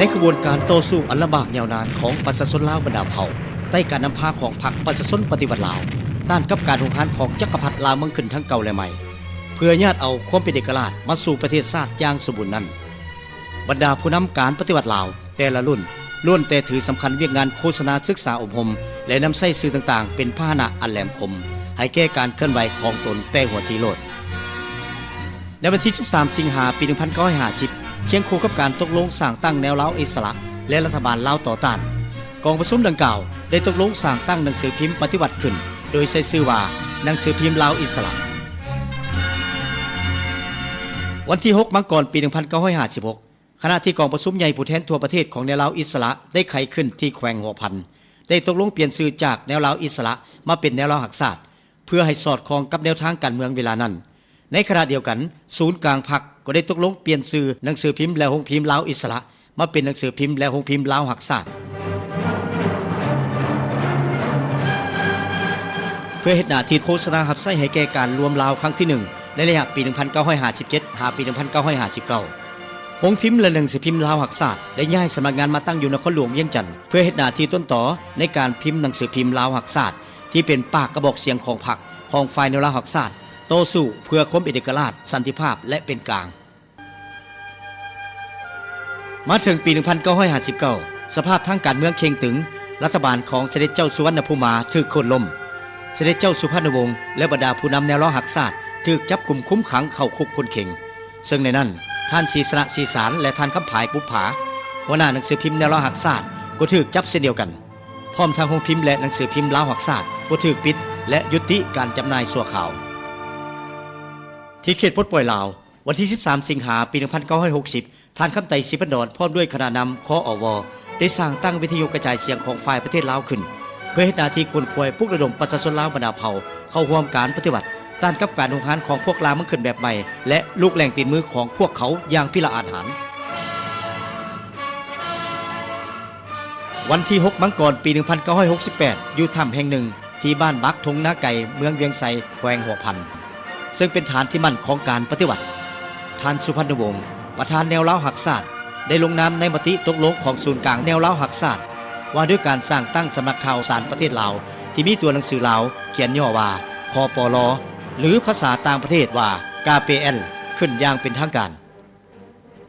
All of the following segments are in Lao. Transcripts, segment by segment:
ໃນຂະບວນການຕໍ່ສູ້ອັນລຳບາກຍາວນານຂອງປະຊາຊົນລາວບັນດາເຜົ່າ ໃຕ້ການນຳພາຂອງພັກປະຊາຊົນປະຕິວັດລາວ ຕ້ານກັບການຮຸກຮານຂອງຈັກກະພັດລາວເມືອງຂຶ້ນທັງເກົ່າ ແລະ ໃໝ່ ເພື່ອຍາດເອົາຄວາມເປັນເອກະລາດມາສູ່ປະເທດຊາດຢ່າງສົມບູນນັ້ນ, ບັນດາຜູ້ນຳການປະຕິວັດລາວແຕ່ລະລຸ້ນ ລ້ວນແຕ່ຖືສຳຄັນວຽກງານໂຄສະນາສຶກສາອົບຮົມ ແລະ ນຳໃຊ້ສື່ຕ່າງໆເປັນພາຫະນະອັນແຫຼມຄົມ ໃຫ້ແກ່ການເຄື່ອນໄຫວຂອງຕົນແຕ່ຫົວທີໂລດ. ໃນວັນທີສິບສາມ ສິງຫາ ປີໜຶ່ງພັນເກົ້າຮ້ອຍຫ້າສິບ ຄຽງຄູ່ກັບການຕົກລົງສ້າງຕັ້ງແນວລາວອິດສະຫຼະ ແລະ ລັດຖະບານລາວຕໍ່ຕ້ານ, ກອງປະຊຸມດັ່ງກ່າວໄດ້ຕົກລົງສ້າງຕັ້ງໜັງສືພິມປະຕິວັດຂຶ້ນ ໂດຍໃຊ້ຊື່ວ່າ ໜັງສືພິມລາວອິດສະຫຼະ. ວັນທີຫົກ ມັງກອນ ປີໜຶ່ງພັນເກົ້າຮ້ອຍຫ້າສິບຫົກ ຂະນະທີ່ກອງປະຊຸມໃຫຍ່ຜູ້ແທນທົ່ວປະເທດຂອງແນວລາວອິດສະຫຼະໄດ້ໄຂຂຶ້ນທີ່ແຂວງຫົວພັນ ໄດ້ຕົກລົງປ່ຽນຊື່ຈາກແນວລາວອິດສະຫຼະມາເປັນແນວລາວຮັກຊາດ ເພື່ອໃຫ້ສອດຄ່ອງກັບແນວທາງການເມືອງເວລານັ້ນ. ໃນຂະນະດຽວກັນ, ສູນກາງພັກກໍໄດ້ຕົກລົງປ່ຽນຊື່ໜັງສືພິມ ແລະ ໂຮງພິມລາວອິດສະຫຼະ ມາເປັນໜັງສືພິມ ແລະ ໂຮງພິມລາວຮັກຊາດ ເພື່ອເຮັດໜ້າທີ່ໂຄສະນາຮັບໃຊ້ໃຫ້ແກ່ການລວມລາວຄັ້ງທີໜຶ່ງ ໃນໄລຍະປີໜຶ່ງພັນເກົ້າຮ້ອຍຫ້າສິບເຈັດ ຫາປີໜຶ່ງພັນເກົ້າຮ້ອຍຫ້າສິບເກົ້າ. ໂຮງພິມ ແລະ ໜັງສືພິມລາວຮັກຊາດ ໄດ້ຍ້າຍສຳນັກງານມາຕັ້ງຢູ່ນະຄອນຫຼວງວຽງຈັນ ເພື່ອເຮັດໜ້າທີ່ຕົ້ນຕໍໃນການພິມໜັງສືພິມລາວຮັກຊາດ ທີ່ເປັນປາກກະບອກສຽງຂອງພັກ ຂອງຝ່າຍແນວລາວຮັກຊາດ ຕໍ່ສູ້ເພື່ອຄວາມເປັນເອກະລາດ, ສັນຕິພາບ ແລະ ເປັນກາງ. ມາເຖິງປີໜຶ່ງພັນເກົ້າຮ້ອຍຫ້າສິບເກົ້າ ສະພາບທາງການເມືອງເຄັ່ງຕຶງ, ລັດຖະບານຂອງສະເດັດເຈົ້າສຸວັນນະພູມາຖືກໂຄ່ນລົ້ມ, ສະເດັດເຈົ້າສຸພັນນະວົງ ແລະ ບັນດາຜູ້ນຳແນວລາວຮັກຊາດຖືກຈັບກຸມຄຸມຂັງເຂົ້າຄຸກຄຸນເຂັງ, ເຊິ່ງໃນນັ້ນ ທ່ານ ສີຊະນະ ສີສານ ແລະ ທ່ານ ຄຳຜາຍ ບຸບຜາ ຫົວໜ້າໜັງສືພິມແນວລາວຮັກຊາດ ກໍຖືກຈັບເຊັ່ນດຽວກັນ, ພ້ອມທັງໂຮງພິມ ແລະ ໜັງສືພິມລາວຮັກຊາດກໍຖືກປິດ ແລະ ຢຸດຕິການຈຳໜ່າຍຊົ່ວຄາວ. ທີ່ເຂດປົດປ່ອຍລາວ, ວັນທີສິບສາມ ສິງຫາ ປີໜຶ່ງພັນເກົ້າຮ້ອຍຫົກສິບ ທ່ານ ຄຳໄຕ ສີພັນດອນ ພ້ອມດ້ວຍຄະນະນຳ ຄອວ ໄດ້ສ້າງຕັ້ງວິທະຍຸກະຈາຍສຽງຂອງຝ່າຍປະເທດລາວຂຶ້ນ ເພື່ອເຮັດໜ້າທີ່ຂົນຂວາຍປຸກລະດົມປະຊາຊົນລາວບັນດາເຜົ່າເຂົ້າຮ່ວມການປະຕິວັດ ຕ້ານກັບການຮຸກຮານຂອງພວກລ່າເມືອງຂຶ້ນແບບໃໝ່ ແລະ ລູກແຫຼ່ງຕີນມືຂອງພວກເຂົາຢ່າງພິລະອາດຫານ. ວັນທີຫົກ ມັງກອນ ປີໜຶ່ງພັນເກົ້າຮ້ອຍຫົກສິບແປດ ຢູ່ຖ້ຳແຫ່ງໜຶ່ງ ທີ່ບ້ານບັກ ທົ່ງນາໄກ ເມືອງວຽງໄຊ ແຂວງຫົວພັນ ເຊິ່ງເປັນຖານທີ່ໝັ້ນຂອງການປະຕິວັດ. ທ່ານ ສຸພັນນະວົງ ປະທານແນວລາວຮັກຊາດ ໄດ້ລົງນາມໃນມະຕິຕົກລົງຂອງສູນກາງແນວລາວຮັກຊາດ ວ່າດ້ວຍການສ້າງຕັ້ງສຳນັກຂ່າວສານປະເທດລາວ ທີ່ມີຕົວໜັງສືລາວຂຽນຫຍໍ້ວ່າ ຄປລ ຫຼື ພາສາຕ່າງປະເທດວ່າ ກາເປແອນ ຂຶ້ນຢ່າງເປັນທາງການ.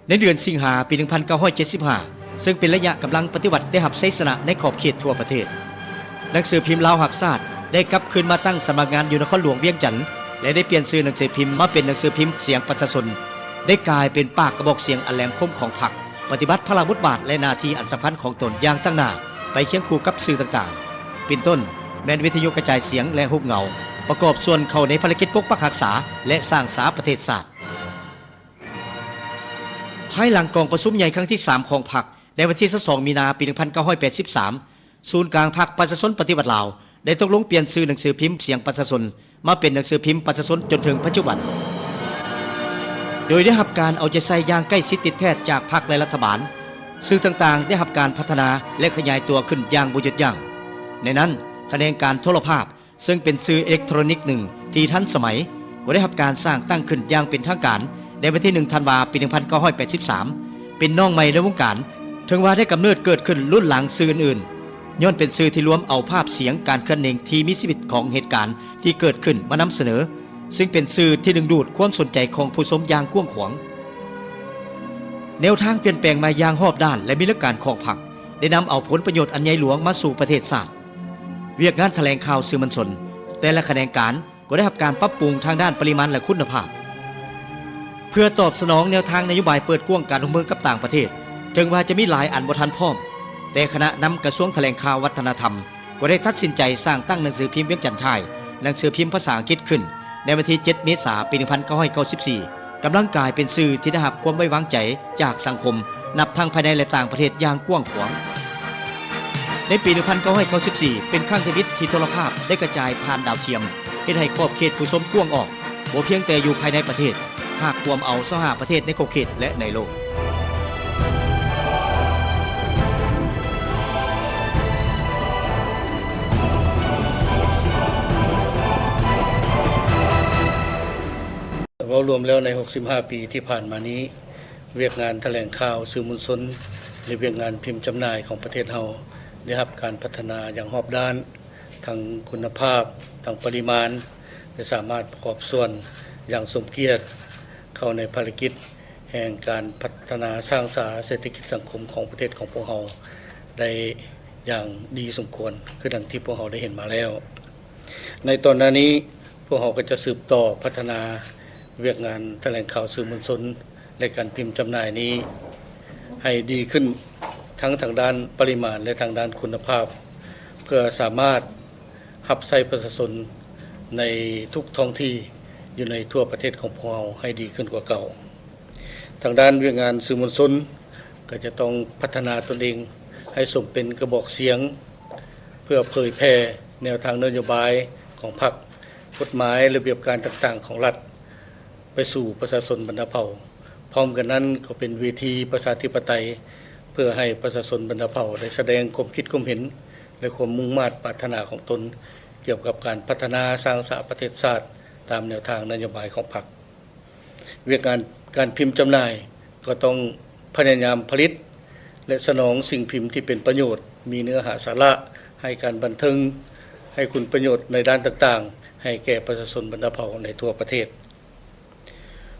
ໃນເດືອນສິງຫາ ປີໜຶ່ງພັນເກົ້າຮ້ອຍເຈັດສິບຫ້າ ເຊິ່ງເປັນໄລຍະກຳລັງປະຕິວັດໄດ້ຮັບໄຊຊະນະໃນຂອບເຂດທົ່ວປະເທດ, ໜັງສືພິມລາວຮັກຊາດໄດ້ກັບຄືນມາຕັ້ງສຳນັກງານຢູ່ນະຄອນຫຼວງວຽງຈັນ ແລະ ໄດ້ປ່ຽນຊື່ໜັງສືພິມມາເປັນໜັງສືພິມສຽງປະຊາຊົນ, ໄດ້ກາຍເປັນປາກກະບອກສຽງອັນແຫຼມຄົມຂອງພັກ, ປະຕິບັດພາລະບົດບາດ ແລະ ໜ້າທີ່ອັນສຳຄັນຂອງຕົນຢ່າງຕັ້ງໜ້າ ໄປຄຽງຄູ່ກັບສື່ຕ່າງໆ ເປັນຕົ້ນ ແມ່ນວິທະຍຸກະຈາຍສຽງ ແລະ ຮູບເງົາ, ປະກອບສ່ວນເຂົ້າໃນພາລະກິດປົກປັກຮັກສາ ແລະ ສ້າງສາປະເທດຊາດ. ພາຍຫຼັງກອງປະຊຸມໃຫຍ່ຄັ້ງທີສາມຂອງພັກ ໃນວັນທີຊາວສອງ ມີນາ ປີໜຶ່ງພັນເກົ້າຮ້ອຍແປດສິບສາມ ສູນກາງພັກປະຊາຊົນປະຕິວັດລາວ ໄດ້ຕົກລົງປ່ຽນຊື່ໜັງສືພິມສຽງປະຊາຊົນ ມາເປັນໜັງສືພິມປະຊາຊົນຈົນເຖິງປັດຈຸບັນ. ໂດຍໄດ້ຮັບການເອົາໃຈໃສ່ຢ່າງໃກ້ຊິດຕິດແທດຈາກພັກ ແລະ ລັດຖະບານ, ສື່ຕ່າງໆໄດ້ຮັບການພັດທະນາ ແລະ ຂະຫຍາຍຕົວຂຶ້ນຢ່າງບໍ່ຢຸດຢັ້ງ. ໃນນັ້ນ, ຂະແໜງການໂທລະພາບ ເຊິ່ງເປັນສື່ເອເລັກໂທຣນິກໜຶ່ງທີ່ທັນສະໄໝ ກໍໄດ້ຮັບການສ້າງຕັ້ງຂຶ້ນຢ່າງເປັນທາງການໃນວັນທີໜຶ່ງ ທັນວາ ປີໜຶ່ງພັນເກົ້າຮ້ອຍແປດສິບສາມ ເປັນນ້ອງໃໝ່ໃນວົງການ, ເຖິງວ່າໄດ້ກຳເນີດເກີດຂຶ້ນລຸ້ນຫຼັງສື່ອື່ນໆ, ຍ້ອນເປັນສື່ທີ່ລວມເອົາພາບສຽງການເຄື່ອນເໜັງທີ່ມີຊີວິດຂອງເຫດການທີ່ເກີດຂຶ້ນມານຳສະເໜີ, ເຊິ່ງເປັນສື່ທີ່ດຶງດູດຄວາມສົນໃຈຂອງຜູ້ຊົມຢ່າງກວ້າງຂວາງ. ແນວທາງປ່ຽນແປງມາຢ່າງຮອບດ້ານ ແລະ ມີຫຼັກການຂອງພັກ ໄດ້ນຳເອົາຜົນປະໂຫຍດອັນໃຫຍ່ຫຼວງມາສູ່ປະເທດຊາດ. ວຽກງານຖະແຫຼງຂ່າວສື່ມວນຊົນ ແຕ່ລະຂະແໜງການ ກໍໄດ້ຮັບການປັບປຸງທາງດ້ານປະລິມານ ແລະ ຄຸນນະພາບ. ເພື່ອຕອບສະໜອງແນວທາງນະໂຍບາຍເປີດກວ້າງການຮ່ວມມືກັບຕ່າງປະເທດ, ເຖິງວ່າຈະມີຫຼາຍອັນບໍ່ທັນພ້ອມ, ແຕ່ຄະນະນຳກະຊວງຖະແຫຼງຂ່າວວັດທະນະທຳ ກໍໄດ້ຕັດສິນໃຈສ້າງຕັ້ງໜັງສືພິມວຽງຈັນທາຍ, ໜັງສືພິມພາສາອັງກິດຂຶ້ນ ໃນວັນທີເຈັດ ເມສາ ປີໜຶ່ງພັນເກົ້າຮ້ອຍເກົ້າສິບສີ່ ກຳລັງກາຍເປັນສື່ທີ່ໄດ້ຮັບຄວາມໄວ້ວາງໃຈຈາກສັງຄົມ ນັບທັງພາຍໃນ ແລະ ຕ່າງປະເທດຢ່າງກວ້າງຂວາງ. ໃນປີໜຶ່ງພັນເກົ້າຮ້ອຍເກົ້າສິບສີ່ ເປັນຄັ້ງທຳອິດທີ່ໂທລະພາບໄດ້ກະຈາຍຜ່ານດາວທຽມ, ເຮັດໃຫ້ຂອບເຂດຜູ້ຊົມກວ້າງອອກ, ບໍ່ພຽງແຕ່ຢູ່ພາຍໃນປະເທດ, ຫາກກວມເອົາຊາວຫ້າປະເທດໃນຂອບເຂດ ແລະ ໃນໂລກ. ເວົ້າລວມແລ້ວໃນຫົກສິບຫ້າປີທີ່ຜ່ານມານີ້, ວຽກງານຖະແຫຼງຂ່າວສື່ມວນຊົນ ແລະ ວຽກງານພິມຈຳໜ່າຍຂອງປະເທດເຮົາ ໄດ້ຮັບການພັດທະນາຢ່າງຮອບດ້ານ ທັງຄຸນນະພາບ, ທັງປະລິມານ ແລະ ສາມາດປະກອບສ່ວນຢ່າງສົມກຽດເຂົ້າໃນພາລະກິດແຫ່ງການພັດທະນາສ້າງສາເສດຖະກິດສັງຄົມຂອງປະເທດຂອງພວກເຮົາໄດ້ຢ່າງດີສົມຄວນ ຄືດັ່ງທີ່ພວກເຮົາໄດ້ເຫັນມາແລ້ວ. ໃນຕອນໜ້ານີ້ ພວກເຮົາກໍຈະສືບຕໍ່ພັດທະນາວຽກງານຖະແຫຼງຂ່າວສື່ມວນຊົນ ແລະ ການພິມຈຳໜ່າຍນີ້ໃຫ້ດີຂຶ້ນ ທັງທາງດ້ານປະລິມານ ແລະ ທາງດ້ານຄຸນນະພາບ ເພື່ອສາມາດຮັບໃຊ້ປະຊາຊົນໃນທຸກທ້ອງທີ່ຢູ່ໃນທົ່ວປະເທດຂອງພວກເຮົາໃຫ້ດີຂຶ້ນກວ່າເກົ່າ. ທາງດ້ານວຽກງານສື່ມວນຊົນກໍຈະຕ້ອງພັດທະນາຕົນເອງໃຫ້ສົມເປັນກະບອກສຽງ ເພື່ອເຜີຍແຜ່ແນວທາງນະໂຍບາຍຂອງພັກ, ກົດໝາຍ, ລະບຽບການຕ່າງໆຂອງລັດ ໄປສູ່ປະຊາຊົນບັນດາເຜົ່າ. ພ້ອມກັນນັ້ນກໍເປັນເວທີປະຊາທິປະໄຕ ເພື່ອໃຫ້ປະຊາຊົນບັນດາເຜົ່າໄດ້ສະແດງຄວາມຄິດຄວາມເຫັນ ແລະ ຄວາມມຸ່ງມາດປາດຖະໜາຂອງຕົນ ກ່ຽວກັບການພັດທະນາສ້າງສາປະເທດຊາດຕາມແນວທາງນະໂຍບາຍຂອງພັກ. ວຽກງານການພິມຈຳໜ່າຍກໍຕ້ອງພະຍາຍາມຜະລິດ ແລະ ສະໜອງສິ່ງພິມທີ່ເປັນປະໂຫຍດ, ມີເນື້ອຫາສາລະ, ໃຫ້ການບັນເທີງ, ໃຫ້ຄຸນປະໂຫຍດໃນດ້ານຕ່າງໆ ໃຫ້ແກ່ປະຊາຊົນບັນດາເຜົ່າໃນທົ່ວປະເທດ.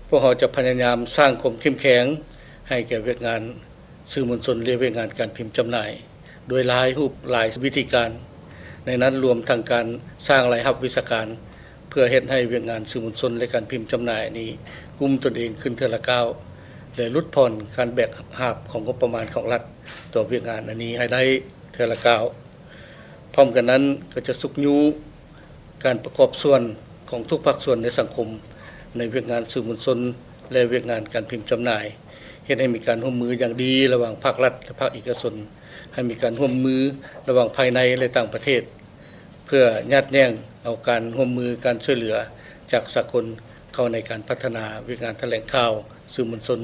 ພວກເຮົາຈະພະຍາຍາມສ້າງຄວາມເຂັ້ມແຂງໃຫ້ແກ່ວຽກງານສື່ມວນຊົນ ແລະ ວຽກງານການພິມຈຳໜ່າຍ ໂດຍຫຼາຍຮູບຫຼາຍວິທີການ, ໃນນັ້ນລວມທັງການສ້າງລາຍຮັບວິຊາການ ເພື່ອເຮັດໃຫ້ວຽກງານສື່ມວນຊົນ ແລະ ການພິມຈຳໜ່າຍນີ້ກຸ້ມຕົນເອງຂຶ້ນເທື່ອລະກ້າວ ແລະ ຫຼຸດຜ່ອນການແບກຫາບຂອງງົບປະມານຂອງລັດຕໍ່ວຽກງານອັນນີ້ໃຫ້ໄດ້ເທື່ອລະກ້າວ. ພ້ອມກັນນັ້ນກໍຈະຊຸກຍູ້ ການປະກອບສ່ວນຂອງທຸກພາກສ່ວນໃນສັງຄົມ ໃນວຽກງານສື່ມວນຊົນ ແລະ ວຽກງານການພິມຈຳໜ່າຍ, ເຮັດໃຫ້ມີການຮ່ວມມືຢ່າງດີລະຫວ່າງພາກລັດ ແລະ ພາກເອກະຊົນ, ໃຫ້ມີການຮ່ວມມືລະຫວ່າງພາຍໃນ ແລະ ຕ່າງປະເທດ ເພື່ອຍາດແຍ່ງເອົາການຮ່ວມມື, ການຊ່ວຍເຫຼືອຈາກສາກົນເຂົ້າໃນການພັດທະນາວຽກງານຖະແຫຼງຂ່າວສື່ມວນຊົນ,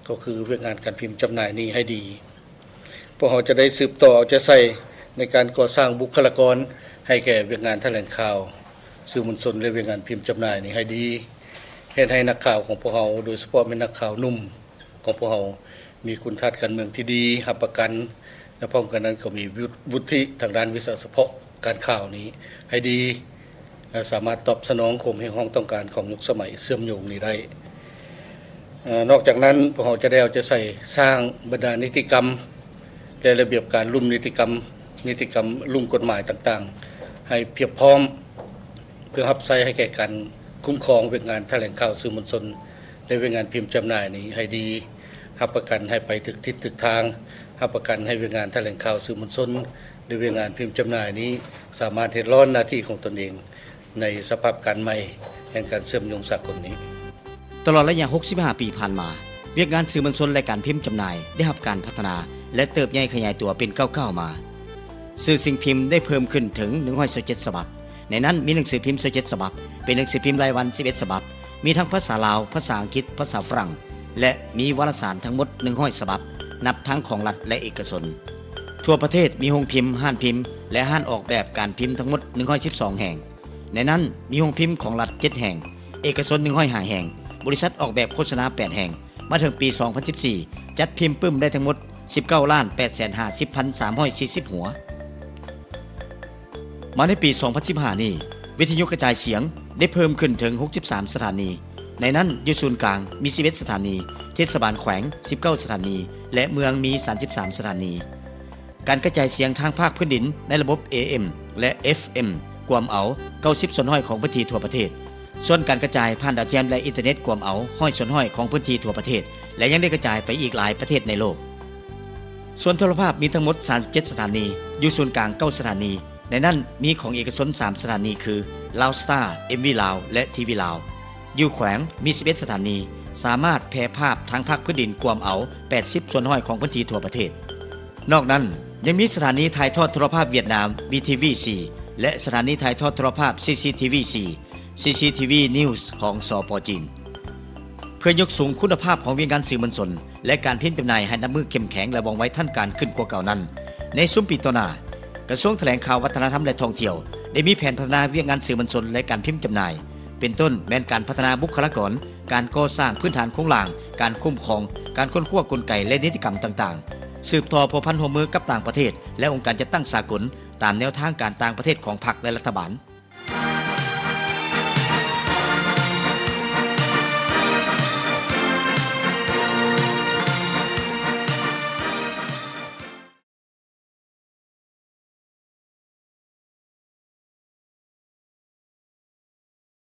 ກໍຄືວຽກງານການພິມຈຳໜ່າຍນີ້ໃຫ້ດີ. ພວກເຮົາຈະໄດ້ສືບຕໍ່ເອົາໃຈໃສ່ໃນການກໍ່ສ້າງບຸກຄະລາກອນໃຫ້ແກ່ວຽກງານຖະແຫຼງຂ່າວສື່ມວນຊົນ ແລະ ວຽກງານພິມຈຳໜ່າຍນີ້ໃຫ້ດີ, ເຮັດໃຫ້ນັກຂ່າວຂອງພວກເຮົາ, ໂດຍສະເພາະແມ່ນນັກຂ່າວໜຸ່ມຂອງພວກເຮົາ ມີຄຸນທາດການເມືອງທີ່ດີ, ຮັບປະກັນ ແລະ ພ້ອມກັນນັ້ນກໍມີວຸດ ວຸດທິທາງດ້ານວິຊາສະເພາະການຂ່າວນີ້ໃຫ້ດີ ແລະ ສາມາດຕອບສະໜອງຄວາມຮຽກຮ້ອງຕ້ອງການຂອງຍຸກສະໄໝເຊື່ອມໂຍງນີ້ໄດ້. ເອີ ນອກຈາກນັ້ນ ພວກເຮົາຈະໄດ້ເອົາໃຈໃສ່ສ້າງບັນດານິຕິກຳ ແລະ ລະບຽບການລຸ່ມນິຕິກຳ, ນິຕິກຳລຸ່ມກົດໝາຍຕ່າງໆ ໃຫ້ພຽບພ້ອມ ເພື່ອຮັບໃຊ້ໃຫ້ແກ່ການຄຸ້ມຄອງວຽກງານຖະແຫຼງຂ່າວສື່ມວນຊົນ ແລະ ວຽກງານພິມຈຳໜ່າຍນີ້ໃຫ້ດີ, ຮັບປະກັນໃຫ້ໄປຖືກທິດຖືກທາງ, ຮັບປະກັນໃຫ້ວຽກງານຖະແຫຼງຂ່າວສື່ມວນຊົນ ແລະ ວຽກງານພິມຈຳໜ່າຍນີ້ ສາມາດເຮັດລ້ອນໜ້າທີ່ຂອງຕົນເອງ ໃນສະພາບການໃໝ່ແຫ່ງການເຊື່ອມໂຍງສາກົນນີ້. ຕະຫຼອດໄລຍະຫົກສິບຫ້າປີຜ່ານມາ, ວຽກງານສື່ມວນຊົນ ແລະ ການພິມຈຳໜ່າຍໄດ້ຮັບການພັດທະນາ ແລະ ເຕີບໃຫຍ່ຂະຫຍາຍຕົວເປັນກ້າວໆມາ. ຊື່ສິ່ງພິມໄດ້ເພີ່ມຂຶ້ນເຖິງໜຶ່ງຮ້ອຍຊາວເຈັດສະບັບ. ໃນນັ້ນມີໜັງສືພິມຊາວເຈັດສະບັບ, ເປັນໜັງສືພິມລາຍວັນສິບເອັດສະບັບ, ມີທັງພາສາລາວ, ພາສາອັງກິດ, ພາສາຝຣັ່ງ ແລະ ມີວາລະສານທັງໝົດໜຶ່ງຮ້ອຍສະບັບ, ນັບທັງຂອງລັດ ແລະ ເອກະຊົນ. ທົ່ວປະເທດມີໂຮງພິມ, ຮ້ານພິມ ແລະ ຮ້ານອອກແບບການພິມທັງໝົດໜຶ່ງຮ້ອຍສິບສອງແຫ່ງ. ໃນນັ້ນມີໂຮງພິມຂອງລັດເຈັດແຫ່ງ, ເອກະຊົນໜຶ່ງຮ້ອຍຫ້າແຫ່ງ, ບໍລິສັດອອກແບບໂຄສະນາແປດແຫ່ງ. ມາເຖິງປີສອງພັນສິບສີ່ ຈັດພິມປຶ້ມໄດ້ທັງໝົດສິບເກົ້າລ້ານແປດແສນຫ້າສິບພັນສາມຮ້ອຍສີ່ສິບຫົວ. ມາໃນປີສອງພັນສິບຫ້ານີ້, ວິທະຍຸກະຈາຍສຽງໄດ້ເພີ່ມຂຶ້ນເຖິງຫົກສິບສາມສະຖານີ, ໃນນັ້ນຢູ່ສູນກາງມີສິບເອັດສະຖານີ, ເທດສະບານແຂວງສິບເກົ້າສະຖານີ ແລະ ເມືອງມີສາມສິບສາມສະຖານີ. ການກະຈາຍສຽງທາງພາກພື້ນດິນໃນລະບົບ ເອເອັມ ແລະ ເອັຟເອັມ ກວມເອົາເກົ້າສິບສ່ວນຮ້ອຍຂອງພື້ນທີ່ທົ່ວປະເທດ, ສ່ວນການກະຈາຍຜ່ານດາວທຽມ ແລະ ອິນເຕີເນັດກວມເອົາຮ້ອຍສ່ວນຮ້ອຍຂອງພື້ນທີ່ທົ່ວປະເທດ ແລະ ຍັງໄດ້ກະຈາຍໄປອີກຫຼາຍປະເທດໃນໂລກ. ສ່ວນໂທລະພາບມີທັງໝົດສາມສິບເຈັດສະຖານີ, ຢູ່ສູນກາງເກົ້າສະຖານີ, ໃນນັ້ນມີຂອງເອກະຊົນສາມສະຖານີຄື ລາວສະຕາ, ເອັມວີລາວ ແລະ ທີວີລາວ. ຢູ່ແຂວງມີສິບເອັດສະຖານີ, ສາມາດແຜ່ພາບທາງພາກພື້ນດິນກວມເອົາແປດສິບສ່ວນຮ້ອຍຂອງພື້ນທີ່ທົ່ວປະເທດ. ນອກນັ້ນຍັງມີສະຖານີຖ່າຍທອດໂທລະພາບຫວຽດນາມ ວີທີວີສີ່ ແລະ ສະຖານີຖ່າຍທອດໂທລະພາບ ຊີຊີທີວີສີ່ ຊີຊີທີວີນິວສ໌ ຂອງ ສປ ຈີນ. ເພື່ອຍົກສູງຄຸນນະພາບຂອງວຽກງານສື່ມວນຊົນ ແລະ ການພິມຈຳໜ່າຍໃຫ້ນັບມື້ເຂັ້ມແຂງ ແລະ ວ່ອງໄວທັນການຂຶ້ນກວ່າເກົ່ານັ້ນ, ໃນຊຸມປີຕໍ່ໜ້າ, ກະຊວງຖະແຫຼງຂ່າວ, ວັດທະນະທຳ ແລະ ທ່ອງທ່ຽວ ໄດ້ມີແຜນພັດທະນາວຽກງານສື່ມວນຊົນ ແລະ ການພິມຈຳໜ່າຍ, ເປັນຕົ້ນແມ່ນການພັດທະນາບຸກຄະລາກອນ, ການກໍ່ສ້າງພື້ນຖານໂຄງລ່າງ, ການຄຸ້ມຄອງ, ການຄົ້ນຄວ້າກົນໄກ ແລະ ນິຕິກຳຕ່າງ ສືບຕໍ່ພົວພັນຮ່ວມມືກັບຕ່າງປະເທດ ແລະ ອົງການຈັດຕັ້ງສາກົນ ຕາມແນວທາງການຕ່າງປະເທດຂອງພັກ ແລະ ລັດຖະບານ.